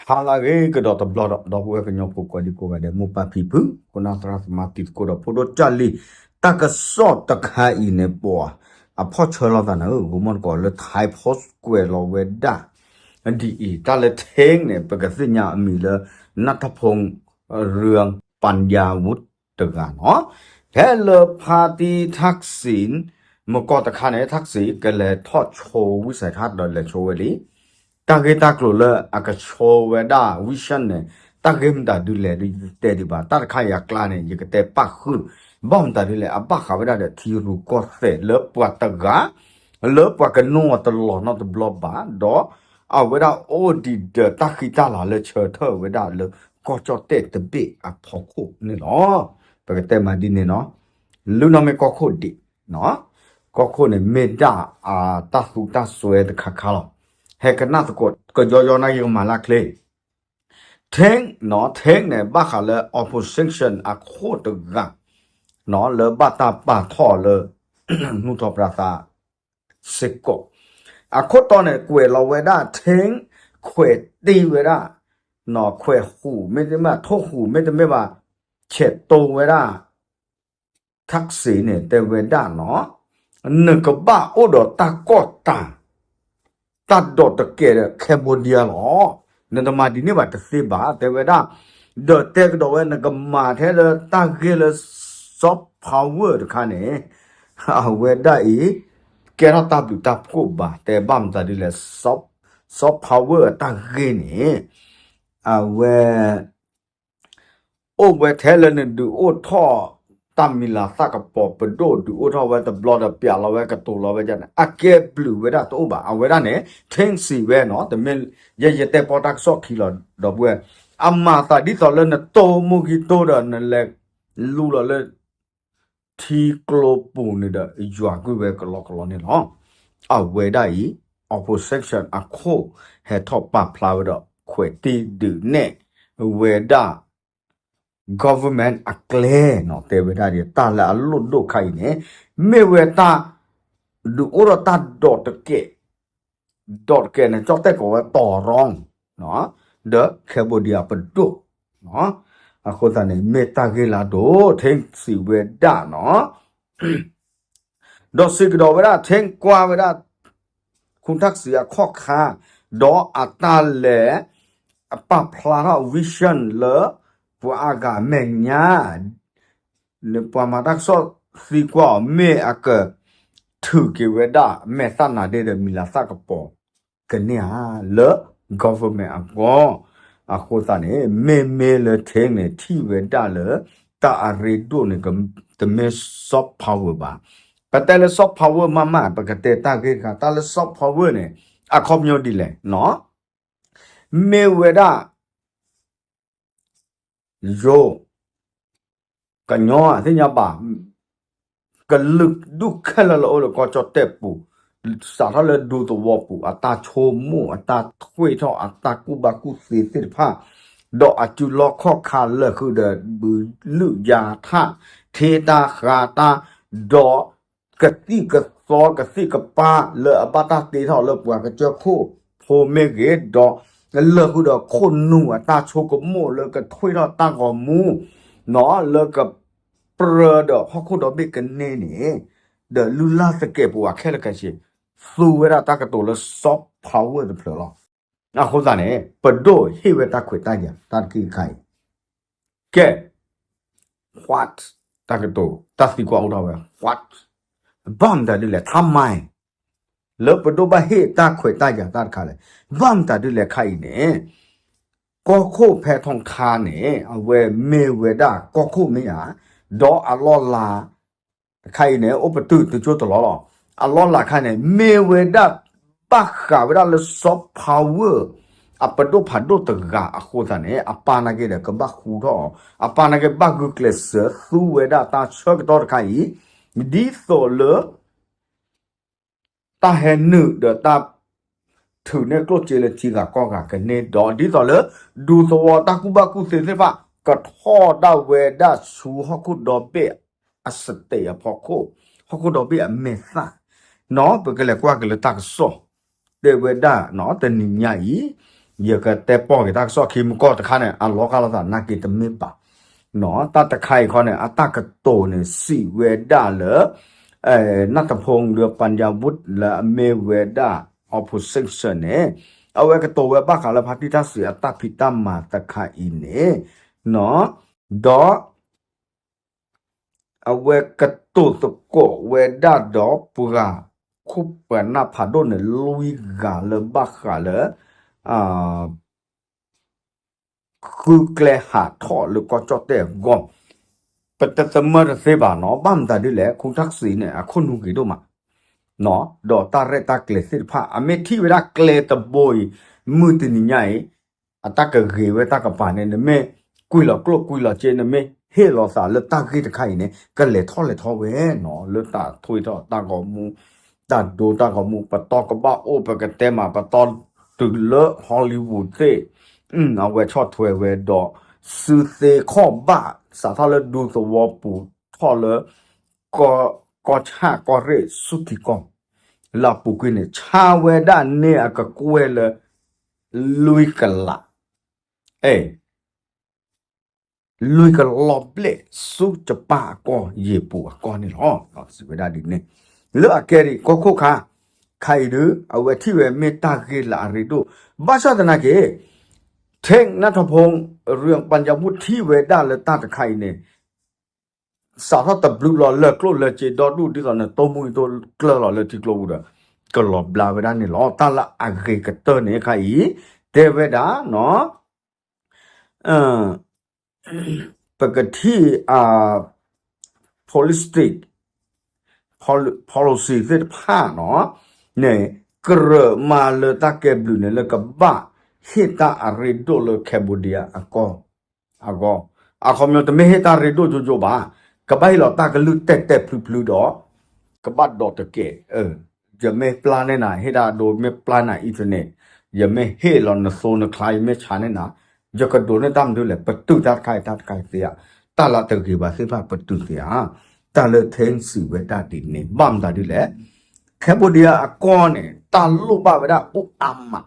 ဟါလၢအဂ့ၤကဒီးတဘျီဒီး ဒီပုၢ်ဝဲၢ်ကညီဖိကိးဒံကိးဂၤဒဲး မိၢ်ပၢ်ဖံဖု ခိၣ်နၢ်သရၣ်သမါတံၤသကိးဒီးဖိဒိၣ်ကၢ်လံၤ တၢ်ကစီၣ်တခါအံၤန့ၣ် ပှၤအဖီၣ်ဆၢလီၤသးန့ၣ် ဂိၤမီၣ်တကိးလၢ Thai Post ကွဲးလီၤဝဲဒၣ် ဒ်အံၤ တၢ်လၢ Thein န့ၣ် ပကသ့ၣ်ညါအမံၤလၢ နၢ်ထၢၣ်ဖိ ရၢ ပၣ်ယၣ်ဝူတဂၤနီၤ ဖဲလၢဖါတံၢ် Thaksin မုၢ်ကီၢ်တခါန့ၣ် Thaksin ကလဲၤထီၣ်ဆိဝံၣ်စဲးထါဒီးလဲၤဆိဝဲလံ တၢ်ဂ့ၢ်တၢ်ကျိၤလၢအကဆိဝဲဒၣ် ဝံၣ်ၡၢၣ်န့ၣ် တၢ်ဂ့ၢ်မတၤဒုလဲၣ်ဒီး ယတဲဒံးဘၣ် တၢ်တခါအံၤအကျါန့ၣ် ယကတဲပၣ်ဃုာ် ဘၣ်မတၤဒုလဲၣ် အဘၣ်ဃးဝဲဒၣ်ဒီးထံရူၢ်ကီၢ်သဲးလၢပှၤတဂၤ လၢပှၤကနိအီၤတလီၢ်နီတဘျီဘၣ် ဒီးအဝဲဒၣ်အိၣ်ဒံးဒီးတၢ်ဃံတၢ်လၤလၢဆၢထၢၣ်ဝဲဒၣ်လၢကီၢ်ကၠီၣ်တဲၣ်တဘ့ၣ်အဖီခိၣ်န့ၣ်လီၤ. ပကတဲမးဒ်န့ၣ်နီၤ လၢနီၢ်မ့ၢ်ကီၢ်ခိၣ်ဒံး ကီၢ်ခိၣ်န့ၣ်မ့ၢ်ဒၣ်အတၢ်သူတၢ်စွဲတခါခါလီၤ. ဟဲကနၣ်သကိး ကယီယီနၢ်ယံကမၤလၢ်ချ့ Thein နီၤ Thein န့ၣ် ဘၣ်ဃးလၢ opposition အခိၣ်တဂၤ နီၤ လၢဘၣ်တၢ်ပာ်ထီၣ်လၢ နူၢ်ထီၣ်ပြသးစ့ၢ်ကီး အခိၣ်တီန့ၣ် ကွဲးလီၤဝဲဒၣ် Thein ခွဲးတ့ၢ်ဝဲဒၣ် နီၤ ခွဲးဃူး မ့တမ့ၢ် ထိၣ်ဃူး မ့တမ့ၢ်ဘၣ် ဆဲးတိဝဲဒၣ် Thaksin န့ၣ် တဲဝဲဒၣ်နီၤ နကဘၣ်အိၣ်ဒီးတၢ်ကီၢ်တၢ် တၢ်ဒိးတကဲးဒီး Cambodia လီၤ. နတမၤဒ်န့ၣ်ဘၣ်တသ့ဘၣ် တဲဝဲဒၣ် ဒီးတဲကဒီးဝဲ နကမၤထဲလၢတၢ်ဂ့ၢ်လၢ soft power တခါန့ၣ် အဝဲဒၣ်အံၤ ကဲထီၣ်တၢ်ဘျုးတၢ်ဖှိၣ်ဘၣ် တဲဘၣ်မတၤဒ်လဲၣ် soft, soft power အတၢ်ဂ့ၢ်န့ၣ် အဝဲ အိၣ်ဝဲထဲလၢနဒုးအိၣ်ထီၣ် တၢ်မံၤလၤသၣ်ကပီၤပဒိၣ် ဒုးအိၣ်ထီၣ်ဝဲတဘျီဒီး ပျးလီၤဝဲကတိၤလီၤဝဲဒ်န့ၣ် အကဲဘျုးဝဲဒၣ်တအိၣ်ဘၣ် အဝဲဒၣ်န့ၣ် Thein စံးဝဲနီၤ တမ့ၢ် ယဲယတဲပီတၢ်ကစီၣ်ခံလီၤ ဒီပုၢ်ဝဲၢ် အမၤသးဒ်သိးလၢနတိၢ်မိၢ်ဂံၢ်တိၢ်ဒီး နလဲၤလူလီၤလၢ ထံကျိပူၤန့ၣ်ဒီး ယွၤကွံာ်ဝဲကလီကလီန့ၣ်လီၤ. အဝဲဒၣ်အံၤ opposition အခိၣ် ဟဲထီၣ်ပာ်ဖျါဝဲဒီး ခွဲးတ့ၢ်ဒုးနဲၣ်ဝဲဒၣ် government အကျဲနီၤ တဲဝဲဒၣ်ဒ် တၢ်လၢအလိၣ်ဒိၣ်ခါအံၤန့ၣ် မ့ၢ်ဝဲတၢ် ဒုးအိၣ်ဒီးတၢ်ဒိးတကဲး ဒိးတကဲးန့ၣ် ကၠီၣ်တဲၣ်ကိးဝဲ တီၤရီ ဒီး Cambodia ပဒိၣ် အဃိသတးန့ၣ် မ့ၢ်တၢ်ဂ့ၢ်လၢအဒိၣ် Thein စံးဝဲဒၣ်နီၤ ဒီးစံးကဒီးဝဲဒၣ် Thein ကွၢ်ဝဲဒၣ် ခူထၣ်စံးအခီၣ်ခါ ဒီးအတၢ်လဲၤ အပာ်ဖျါထီၣ် vision လၢ ပှၤအါဂၤအမဲာ်ညါ ပှၤမၤတၢ်ကစီၣ်သံကွၢ်အီၤ မ့ၢ်အက ထုးက့ၤဝဲဒၣ် မဲာ်သၣ်နါဒ့ဒီး မံၤလၤသၣ်ကပီၤ ကန့ၢ်ဧါ လၢ government အဂီၢ် အဃိသတးန့ၣ် မ့မ့ၢ်လၢ Thein န့ၣ် ထံၣ်ဝဲဒၣ်လၢ တၢ်အရ့ဒိၣ်န့ၣ် တမ့ၢ် soft power ဘၣ်. ပတဲလၢ soft power မးမး ပကတဲတၢ်ဂ့ၢ်တခါ တၢ်လၢ soft power န့ၣ် အခီပညီဒ်လဲၣ်နီၤ မ့ၢ်ဝဲဒၣ် ယိၤ ကညီအသ့ၣ်ညါဘၣ် ကလုာ်ဒူၣ်ခဲလၢာ်လၢအိၣ်လၢကီၢ်ကၠီၣ်တဲၣ်ပူၤ စးထီၣ်လၢဒူသဝီပူၤ အတၢ်ဆိကမိၣ် အတၢ်ထွဲထီၣ် အတၢ်ကူၣ်ဘၣ်ကူၣ်သ့သ့ၣ်တဖၣ် ဒီးအစုလီၢ်ခီၣ်ခါလၢာ်ဃုာ်ဒီး ဘုလုၢ်ယါထၣ် ထ့တၢ်ဃါတၢ် ဒီး ကသံၣ်ကသီ ကသံၣ်ကပၢ် လၢအဘၣ်တၢ်တ့ထီၣ်လၢပှၤကစၢၢ်ခိၣ်ဖိမ့ၢ်ဂ့ၤ ဒီး လၢာ်ဃုာ်ဒီးခိၣ်နူာ်အတၢ်ဆိကမိၣ်လၢကထွဲထီၣ်တၢ်ဂီၤမူ နီၤ လၢက ပြၢဒီးဟီၣ်ခိၣ်ဒီဘ့ၣ်ကန့ၢ်န့ၣ် ဒီးလုၢ်လၢ်သကဲးပဝးခဲလၢာ်ခဲဆ့ သူဝဲဒၣ်တၢ်ကတိၤလၢ soft power တဖျၢၣ်လီၤ. အဃိသတးန့ၣ် ပဒိၣ်ဟ့ၣ်ဝဲတၢ်ခွဲးတၢ်ယာ် တၢ်တခါအံၤ ကဲ what တၢ်ကတိၤ တၢ်သံကွၢ်အိၣ်ထီၣ်ဝဲ what ဘၣ်မတၤဒ်လဲၣ် ထါမါ လၢပဒိၣ်ဘၣ်ဟ့ၣ်တၢ်ခွဲးတၢ်ယာ်တၢ်တခါလဲၣ် ဘၣ်မတၤဒ်လဲၣ်ခါအံၤန့ၣ် ကီၢ်ခိၣ်ဖဲထီၣ်ခါန့ၣ် အဝဲမ့ၢ်ဝဲဒၣ်ကီၢ်ခိၣ်မ့ၢ်ဧါ ဒီးအလီၢ်လၤ တခါအံၤန့ၣ် အိၣ်ပတုာ်တကၠိတလီၢ်လီၤ. အလီၢ်လၤခါန့ၣ် မ့ၢ်ဝဲဒၣ် ဘၣ်ဃးဝဲဒၣ်လၢ soft power အပဒိၣ်ဖးဒိၣ်တဂၤအဃိသတးန့ၣ် အပၢ်နာ်က့ဒီးကဘၣ်ဃူထီၣ်အီၤ အပၢ်နာ်က့ဘၣ်ဂုာ်ကျဲးစၢးသူဝဲဒၣ်တၢ်ဆၢကတီၢ်တခါအံၤ ဒ်သိးလၢ တၢ်ဟဲနုာ်ဒီးတၢ်ထုးန့ၢ်ကျိၣ်စ့လၢထံဂၤကီၢ်ဂၤကန့ၢ်ဒီး ဒ်သိးလၢ ဒူသဝီတၢ်ကူၣ်ဘၣ်ကူၣ်သ့သ့ၣ်တဖၣ် ကထီၣ်ဒၣ်ဝဲဒၣ်ဆူဟီၣ်ခိၣ်ဒီဘ့ၣ်အစတဲးအဖီခိၣ် ဟီၣ်ခိၣ်ဒီဘ့ၣ်အမဲာ်သၣ် နီၤ ပကလဲၤကွၢ်က့ၤလၢတၢ်ကစီၣ် တဲဝဲဒၣ်နီၤ တနံၤညါအံၤ ယကတဲပီၢ်က့ၤတၢ်ကစီၣ်ခံမုၢ်ကီၢ်တခါန့ၣ် အလီၤကၢ်လိာ်သးနာ်က့တမ့ၢ်ဘၣ်. တၢ်တခါအံၤခီန့ၣ် အတၢ်ကတိၤန့ၣ် စံးဝဲဒၣ်လၢ နၢ်ထဖူလၢပၣ်ယၣ်ဝူး လၢအမ့ၢ်ဝဲဒၣ် opposition န့ၣ် အဝဲကတိၤဝဲဘၣ်ဃးလၢဖါတံၢ်ထၣ်စံးအတၢ်ဖံးတၢ်မၤတခါအံၤန့ၣ် ဒီး အဝဲကတိၤသကိးဝဲဒၣ်ဒီးပှၤခိၣ်ပှၤနၢ်ဖးဒိၣ်န့ၣ် လွံၢ်ဂၤလၢဘၣ်ဃးလၢ ဃုကျဲဟးထီၣ်လၢကီၢ်ကၠီၣ်တဲၣ်အဂီၢ်, ပတသမၢတသ့ဘၣ်နီၤ, ဘၣ်မတၤဒ်လဲၣ် ခူထၣ်စံးန့ၣ် အခိၣ်နူာ်ဂ့ၤဒိၣ်မး ဒီးတၢ်ရဲၣ်တၢ်ကျဲၤသ့ၣ်တဖၣ် အမ့ၢ်ထံၣ်ဝဲဒၣ်ကျဲတဘိအံၤ မုၢ်တနံၤညါအံၤ အတၢ်ကဂ့ၤဝဲတၢ်ကပၤန့ၣ် နမ့ၢ်ကွံာ်လီၤကျိၣ်ကွံာ်လီၤစ့ နမ့ၢ်ဟ့ၣ်လီၤသးလၢတၢ်ဂ့ၢ်တခါအံၤန့ၣ် ကလဲၤထီၣ်လဲၤထီဝဲနီၤ လၢတၢ်ထွံၣ်ထီၣ်တၢ်ဂီၤမူ တၢ်ဒိတၢ်ဂီၤမူ ပတီၢ်ကဘၣ်အိၣ် ပကတဲမး ပတီၢ်တုၤလၢ Hollywood သ့ၣ် အဝဲဆီၣ်ထွဲဝဲဒီး စုသ့ခီၣ်ဘၣ် စးထီၣ်လၢဒူသဝီပူၤထီၣ်လၢ ကီၢ်ဆၣ်ကီၢ်ရ့ၣ်ဆူၣ်ထံကီၢ် လၢအပူၤကွံာ်န့ၣ် ဆါဝဲဒၣ်န့ၢ်အကကွဲၢ်လၢ လွံၢ်ကလး အဲ လွံၢ်ကလီၤဘျဲၣ်ဆူကပၣ်အကီၢ် ယ့ၣ်ပူၤအကီၢ်န့ၣ်လီၤ. စံးဝဲဒၣ်ဒ်န့ၣ် လၢအကဲဒ်အံၤ ကီၢ်ခိၣ်ခါ ခါအံၤဒုး အဝဲထံၣ်ဝဲမ့ၢ်တၢ်ဂ့ၢ်လၢအရ့ဒိၣ် ဘၣ်ဆၣ်သနာ်က့ ထ့နၢ်ထီဖိ ရံပၣ်ယၣ်ဝူးထံၣ်ဝဲဒၣ်လၢတၢ်တခါအံၤန့ၣ် စးထီၣ်တဘျုးလီၤလၢကျိၣ်လၢစ့ဒီဒူၣ် ဒ်သိးနတိၢ်မူအံၤတိၢ်ကျၢၢ်လီၤလၢထံကျိပူၤဒီး ကလီၤဘျါဝဲဒၣ်န့ၣ်လီၤ. တၢ်လၢအဂ့ၤကတၢၢ်န့ၣ်ခါအံၤ တဲဝဲဒၣ်နီၤ ပကထံၣ် policy policy သ့ၣ်တဖၣ်နီၤ န့ၣ် ကြၢးမၤလၢတၢ်ကဲဘျုးန့ၣ် လၢကဘၣ်ဟ့ၣ်တၢ်အရ့ဒိၣ်လၢ Cambodia အကီၢ် အဂီၢ် အခီပညီတမ့ၢ်ဟ့ၣ်တၢ်ရ့ဒိၣ်ကၠိကၠိဘၣ် ကဘၣ်ဟ့ၣ်လီၤတၢ်ကလုၢ်တဲာ်တဲာ်ဖျုးဖျုးဒီး ကဘၣ်ဒိးတကဲး ယမ့ၢ်ပျၢ်န့ၢ်နၤ ဟ့ၣ်တၢ်ဒိ မ့ၢ်ပျၢ်နၤ internet ယမ့ၢ်ဟ့ၣ်လီၤနသိနချါ ယမ့ၢ်ဆါန့ၢ်နၤ ယကဒိးန့ၢ်တၢ်မနုၤလဲၣ် ပတုာ်တၢ်တခါအံၤတၢ်တခါအံၤသ့ဧါ တၢ်လၢတဂ့ၤဘၣ်သ့ၣ်တဖၣ်ပတုာ်သ့ဧါ တၢ်လၢထ့စံးဝဲဒၣ်ဒ်န့ၣ် ဘၣ်မတၤဒ်လဲၣ် Cambodia အကီၢ်န့ၣ် တၢ်လိၣ်ဘၣ်ဝဲဒၣ်အိၣ်အါမး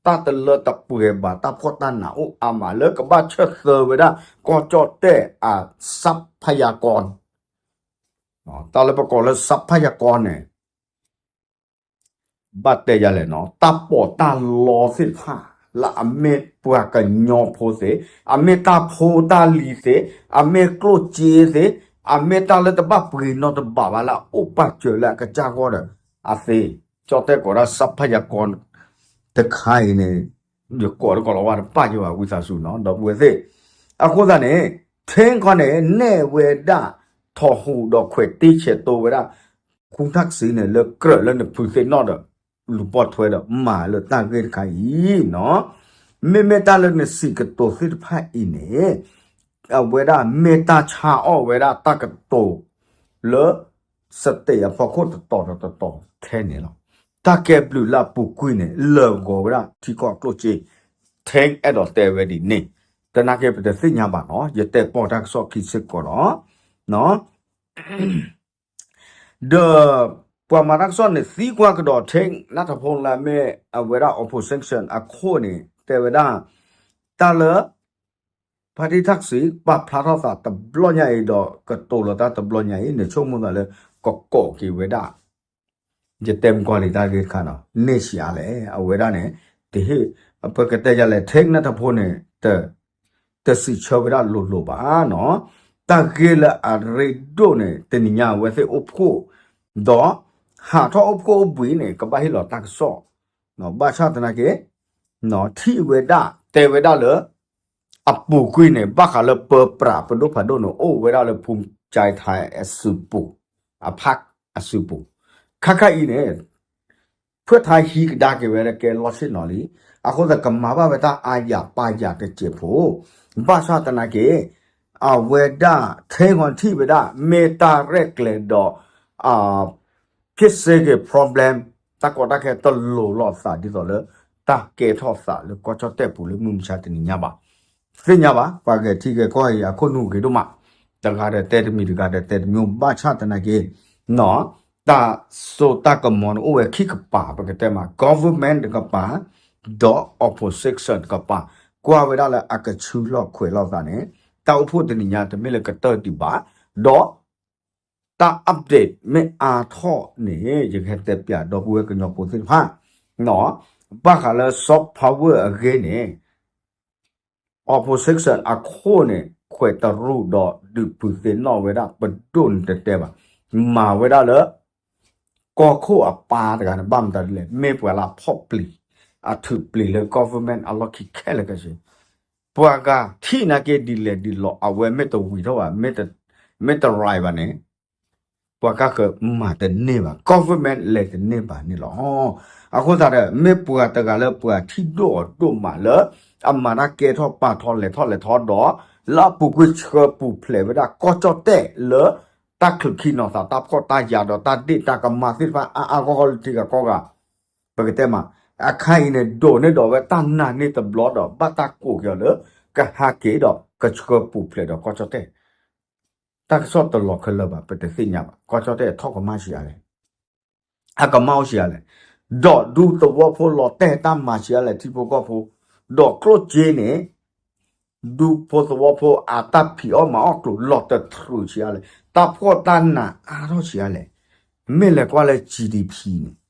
တၢ်တလၢတပှဲၤဘၣ် တၢ်ဖှီၣ်တၢ်နးအိၣ်အါမး လၢကဘၣ်ဆၢသၢဝဲဒၣ် ကီၢ်ကၠီၣ်တဲၣ်အ ทรัพยากร တၢ်လၢပကိးလၢ ทรัพยากร န့ၣ် ဘၣ်တဲယၤလဲၣ်နီၤ တၢ်ပီးတၢ်လီသ့ၣ်တဖၣ် လၢအမ့ၢ်ပှၤကညီဖိသ့ၣ် အမ့ၢ်တၢ်ဖိတၢ်လံၤသ့ၣ် အမ့ၢ်ကျိၣ်စ့သ့ၣ် အမ့ၢ်တၢ်လၢတဘၣ်ပှ့ၤနီတဘ့ၣ်ဘၣ်လၢအအိၣ်ပာ်စၢၤလၢအကစၢ်ဂီၢ်ဒီး အသ့ ကၠီၣ်တဲၣ်ကိးဒၣ် ทรัพยากร တခါအံၤန့ၣ် ယကိးတကိးလီၤဝဲတပာ်ယဘၣ်ဝံသးစူၤနီၤ ဒီပုၢ်ဝဲၢ်သ့ၣ် အဃိသတးန့ၣ် ထ့ခီန့ၣ် နဲၣ်ဝဲဒၣ် ထီၣ်ဟူးဒီးခွဲးတ့ဆဲးတိဝဲဒၣ် ခူထၣ်စံးန့ၣ် လၢကြၢးလၢနဖုးသ့ၣ်နီၣ်ဒီး လူၤပိာ်ထွဲဒီးမၤလၢတၢ်ဂ့ၢ်တခါအံၤနီၤ မ့မ့ၢ်တၢ်လၢနစံးကတိၤသ့ၣ်တဖၣ်အံၤန့ၣ် အဝဲဒၣ်မ့ၢ်တၢ်ဆါအီၣ်ဝဲဒၣ်တၢ်ကတိၤလၢ state အဖီခိၣ်တတီၤဒီးတတီၤထဲန့ၣ်လီၤ. တၢ်ကဲဘျုးလၢအပူၤကွံာ်န့ၣ် လၢာ်ဂီၤဝဲဒၣ်ထံကီၢ်ကျိၣ်စ့ ထဲအဲၣ်ဒိးတဲဝဲဒ်န့ၣ် တနာ်က့ပတသ့ၣ်ညါဘၣ်နီၤ ယတဲပီၢ်တၢ်ကစီၣ်ခံစ့ၢ်ကီးလီၤ. ဒီး ပှၤမၤတၢ်ကစီၣ်န့ၣ် သံကွၢ်ကဒီးထဲ နၢ်ထီၣ်ဖိလၢအမ့ၢ်အဝဲဒၣ် opposition အခိၣ်န့ၣ် တဲဝဲဒၣ် တၢ်လၢ ဖါတံၢ်ထၣ်စံး ပာ်ဖျါထီၣ်သးတဘျီညါအံၤဒီး ကတိၤလီၤတၢ်တဘျီညါအံၤ နဆိကမိၣ်သးလၢ ကကိးက့ၤဝဲဒၣ် ယတဲမကွၢ်လံတၢ်ဂ့ၢ်တခါနီၤ န့ၢ်ဆံးအါလဲၣ် အဝဲဒၣ်န့ၣ် တဟ့ၣ် ပကတဲယၤလဲၣ် ထဲနၢ်ထီၣ်ဖိန့ၣ် တစံးဆၢဝဲဒၣ်လိၤလိၤဘၣ်နီၤ တၢ်ဂ့ၢ်လၢအရ့ဒိၣ်န့ၣ် တနံၤညါအဝဲသ့ၣ်အိၣ်ဖှိၣ် ဒီး ဟးထီၣ်အိၣ်ဖှိၣ်အိၣ်ဘှံးန့ၣ် ကဘၣ်ဟ့ၣ်လီၤတၢ်ကစီၣ် ဘၣ်ဆၣ်သနာ်က့ ထံၣ်ဝဲဒၣ် တဲဝဲဒၣ်လၢ အပူၤကွံာ်န့ၣ် ဘၣ်ဃးလၢပၢပြးပဒိၣ်ဖးဒိၣ်န့ၣ် အိၣ်ဝဲဒၣ်လၢ ภูมิใจไทย အစုပူၤ အဖးအစုပူၤ ခါခါအံၤန့ၣ် ဖုၣ်ထါဟံးကဒါက့ၤဝဲလၢကဲလီၢ်ဆ့ၣ်နီၤလံ အဃိသတးကမၤဘၣ်ဝဲတၢ်အါယၤပါယၤတစဲးဖိ ဘၣ်ဆၣ်သနာ်က့ အဝဲဒၣ် ထဲဂီၤထံၣ်ဝဲဒၣ် မ့ၢ်တၢ်ရဲၣ်ကျဲၤဒီး ဖြစ်စေက့ၤ problem တၢ်ကီတၢ်ခဲတလိၤလိာ်သးဒ်သိးလၢ တၢ်ကဲထီၣ်သးလၢကီၢ်ကၠီၣ်တဲၣ်ပူၤလၢမုၢ်မဆါတနံၤညါဘၣ်. သ့ၣ်ညါဘၣ် ပှၤဂဲၤထံဂဲၤကီၢ်အံၤ အခိၣ်နူာ်ဂ့ၤဒိၣ်မး တဂၤဒီးတဲတမံၤ တဂၤဒီးတဲတမံၤ ဘၣ်ဆၣ်သနာ်က့ တၢ်စိတၢ်ကမီၤန့ၣ်အိၣ်ဝဲခံကပၤ ပကတဲမး government တကပၤ ဒီး opposition ကပၤ ကွၢ်ဝဲဒၣ်လၢအကဆူလီၤခွဲးလိာ်သးန့ၣ် တၢ်အိၣ်ဖှိၣ်တနံၤညါတမ့ၢ်လၢကတၢၢ်ဒံးဘၣ်, ဒီး တၢ် update မ့ၢ်အါထီၣ်န့ၣ် ယကဟဲတဲပၠးဒီပုၢ်ဝဲၢ်ကညီဖိသ့ၣ်တဖၣ် ဘၣ်ဃးလၢ soft power အဂ့ၢ်န့ၣ် opposition အခိၣ်န့ၣ် ခွဲးတရူးဒီးဒုးပုၢ်သ့ၣ်နီၣ်ဝဲဒၣ်ပဒိၣ်န့ၣ်တတဲဘၣ်, မၤဝဲဒၣ်လၢ ကီၢ်ခိၣ်အပၢ်တဂၤန့ၣ် ဘၣ်မတၤဒ်လဲၣ် မ့ၢ်ပှၤလၢအဖီၣ်ပျံၤ အထုးပျံၤလၢ government အလီၢ်ခံခဲလၢာ်ခဲဆ့, ပှၤဂၤထံၣ်နာ်က့ဒ်လဲၣ်ဒ်လဲၣ် အဝဲမ့ၢ်တဝံၤထီၣ်ဘၣ် မ့ၢ်တ right ဘၣ်န့ၣ် ပှၤကဃၢၤမၤတန့ၢ်ဘၣ် government လဲၤတန့ၢ်ဘၣ်န့ၣ်လီၤ. အဃိသတးဒီး မ့ၢ်ပှၤတဂၤလၢပှၤထံၣ်ဒိၣ်အီၤဒိၣ်မးလၢ အမၤတၢ်ကဲထီၣ်ပာ်ထီၣ်လဲၤထီၣ်လဲၤထီဒီး လၢအပူၤကွံာ်ဆှၢပူၤဖျဲးဝဲဒၣ်ကီၢ်ကၠီၣ်တဲၣ်လၢ တၢ်ချုးခံနီၤသးတၢ်ဖှီၣ်တၢ်ယာ်ဒီးတၢ်ဒ့ၣ်တၢ်ကမၣ်သ့ၣ်တဖၣ်အါအါဂီၢ်ဂီၢ်လၢထံဂၤကီၢ်ဂၤ ပကတဲမး အခါအံၤန့ၣ် ဒိးန့ၢ်ဒီးဝဲတၢ်နာ်န့ၢ်တဘျီဒီး ဘၣ်တၢ်ကိးက့ၤအီၤလၢ ကဟးက့ၤဒီးကဆှၢပူၤဖျဲးဒီးကီၢ်ကၠီၣ်တဲၣ်, တၢ်ကစီၣ်တလီၤခဲလၢာ်ဘၣ် ပတသ့ၣ်ညါဘၣ် ကီၢ်ကၠီၣ်တဲၣ်ထီၣ်ကမၣ်ဆံးအါလဲၣ်, အကမၣ်အိၣ်ဆံးအါလဲၣ်, ဒီးဒူသဝီဖိလီၤတဲာ်တၢ်မၤဆံးအါလဲၣ် ထံဖိကီၢ်ဖိ, ဒီးကျိၣ်စ့န့ၣ် ဒူဖိသဝီဖိအတၢ်ဖံးအီၣ်မၤအီၣ်ကျိၤလီၤတတြူးဆံးအါလဲၣ်, တၢ်ဖှီၣ်တၢ်နးအါထီၣ်ဆံးအါလဲၣ်, မ့ၢ်လဲၤကွၢ်လၢ GDP န့ၣ်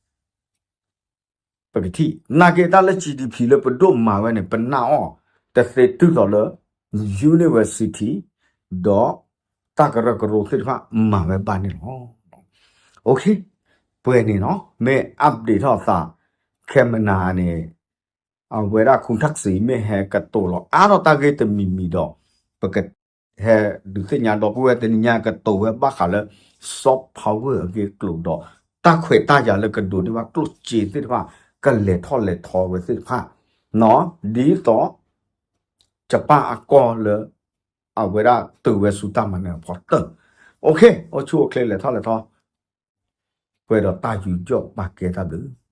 ပကထံၣ် နာ်က့တၢ်လၢ GDP လၢပဒိၣ်မၤဝဲန့ၣ် ပနာ်အီၤ တသ့တုၤသိးလၢ university ဒီး တၢ်ကရၢကရိသ့ၣ်တဖၣ်မၤဝဲဘၣ်န့ၣ်လီၤ. OK, ပှဲၤန့ၣ်နီၤ မ့ၢ် update ထီၣ်သး ခဲမနၤန့ၣ် အဝဲဒၣ် ခူထၣ်စံ မ့ၢ်ဟဲကတိၤလီၤအါထီၣ်တၢ်ဂ့ၢ်တမံၤမံၤဒီး ပက ဟဲဒုးသ့ၣ်ညါဒီပုၢ်ဝဲၢ်တနံၤညါကတိၤဝဲဘၣ်ဃးလၢ soft power အဂ့ၢ်အကျိၤဒီး တၢ်ခွဲးတၢ်ယာ်လၢကဒိးန့ၢ်ဘၣ်ကျိၣ်စ့သ့ၣ်တဖၣ် ကလဲၤထီၣ်လဲၤထီဝဲသ့ၣ်တဖၣ် ဒ်သိး ယပၢ်အကီၢ်လၢ အဝဲဒၣ်တုၤဝဲဆူတၢ်မၤနၢၤအဖီတၢၢ် OK, အိၣ်ဆူၣ်အိၣ်ချ့လဲၤထီၣ်လဲၤထီ ပှဲၤဒီးတၢ်ယူးယီၣ်ပာ်ကဲတၢ်ဘျုး